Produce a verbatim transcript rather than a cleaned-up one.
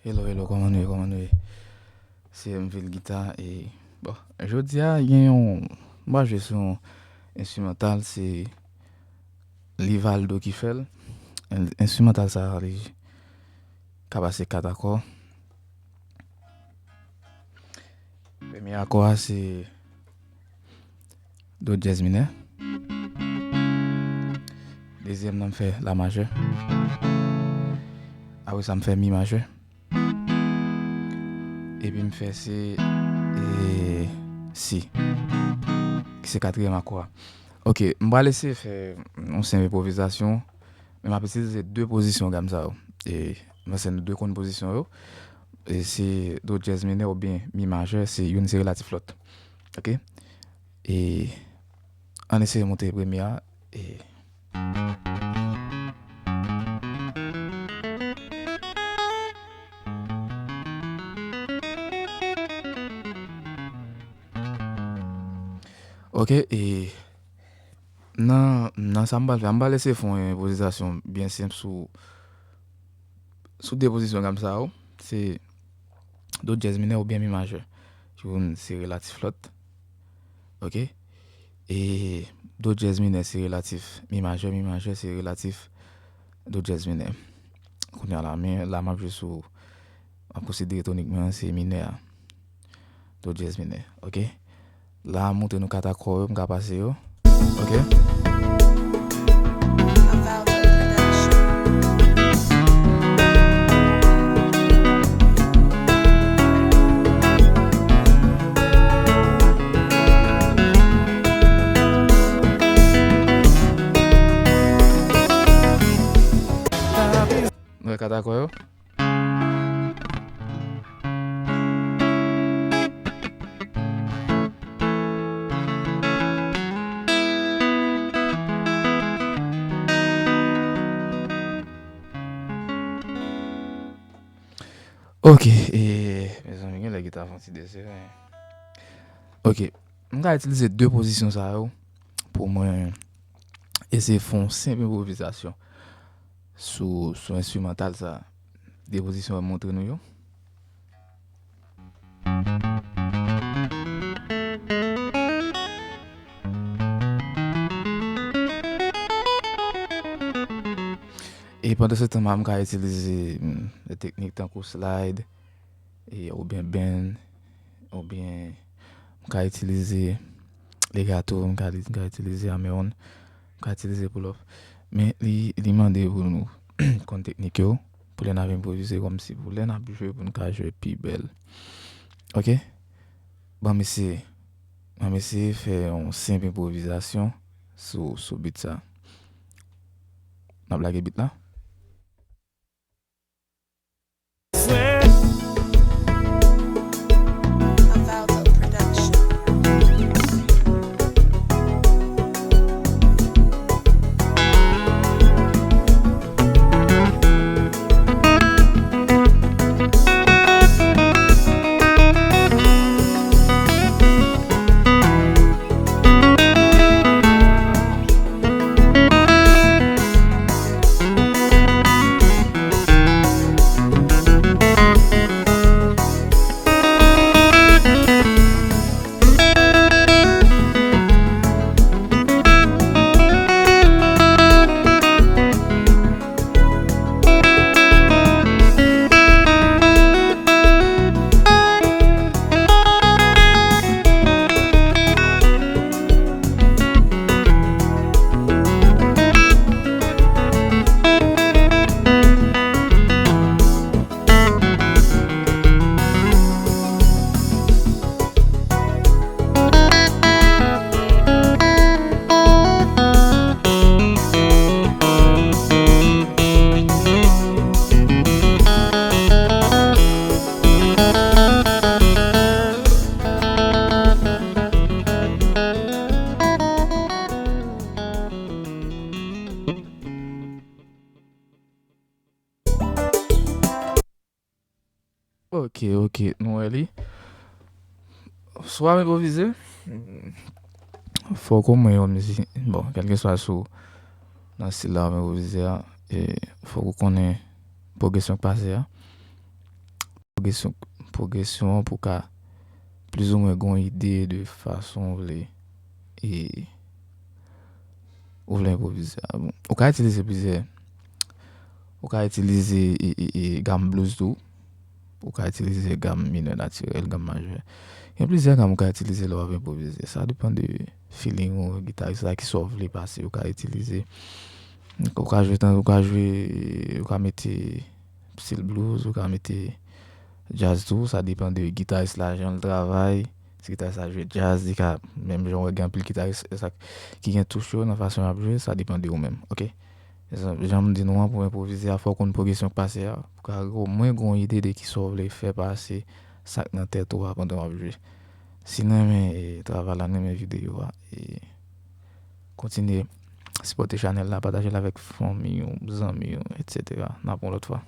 Hello, hello, kòman nou ye, kòman nou ye? Se M Vil Gita e, bon, jodi a, gen yon, m va jwe sou yon enstrimantal, se Livaldo ki fè l. En-, enstrimantal sa, li ka pase kat akò. Premye akò a, se do dyèz minè. Dezyèm nan, m fè la majè. Apre sa, m fè mi majè. Epi m fè se, e, si. Ki se katriyèm akò a. Ok, m pral eseye fè yon senp enpwovizasyon, men m ap itilize de pozisyon gam sa yo. E, m panse nou de konn pozisyon yo. E se do dyèz minè oubyen mi majè, se youn se relatif lòt. Ok? E, ann eseye monte premye a. E, ok, e nan, nan sa m pral fè, m pral eseye fè yon enpwovizasyon byen senp sou, sou de pozisyon gam sa yo. Se do dyèz minè oubyen mi majè. Youn se relatif lòt. Ok? E do dyèz minè se relatif mi majè, mi majè se relatif do dyèz minè. Kounye a la, men la m ap jwe sou, m ap konsidere tonikman se minè a. Do dyèz minè, ok? La, m montre nou kat akò yo, m ka pase yo. Ok? Nou wè kat akò yo? Ok, e, mezanmi, genlè gita fè yon ti desere. Ok, m ka itilize de pozisyon sa yo pou mwen eseye fè yon senp enpwovizasyon sou, sou enstrimantal sa. De pozisyon m montre nou yo. E pandan se tan, m ka itilize, mm, de teknik tankou slide, e, oubyen bend, oubyen m ka itilize legato, m ka, m ka itilize hammer-on, m ka itilize pull-off. Men li, li mande pou nou konn teknik yo, pou lè n ap enpwovize, kòmsi pou lè n ap jwe, pou n ka jwe pi bèl. Ok? Ban m eseye. Ban m eseye fè yon senp enpwovizasyon sou, sou beat sa. N ap lage beat la. Ok, ok, nou wè li. Swa m enpwovize, fòk omwen yon mizi-, bon, kèlkeswa sou nan stil la w ap enpwovize a, e fòk ou konnen pwogresyon k pase a. pwogresyon pwogresyon an pou ka plizoumwen gen yon ide de fason ou vle e ou vle enpwovize a. Bon, ou ka itilize plizyè ou ka itilize e, e, e, gam blues tou. Ou ka itilize gam minè natirèl, gam majè. Gen plizyè gam ou ka itilize lè w ap enpwovize. Sa depann de feeling ou, gitaris la, kisa w vle pase, ou ka itilize. Ou ka jwe tan, ou ka jwe, ou ka mete stil blues, ou ka mete jazz tou, sa depann de gitaris la, jan l travay. Si gitaris la jwe jazz, li ka, menm jan w wè gen anpil gitaris sa, ki gen touch yo nan fason y ap jwe, sa depann de ou menm, oke? Jan m di nou an, pou enpwovize a, fò w konn pwogresyon k pase a, pou ka omwen gen yon ide de kisa w vle fè pase sa k nan tèt ou a pandan w ap jwe. Si n renmen e, travay la, n renmen videyo a, e kontinye sipòte chanèl la, pataje l avèk fanmi w, zanmi w, etsetera. N ap wè yon lòt fwa.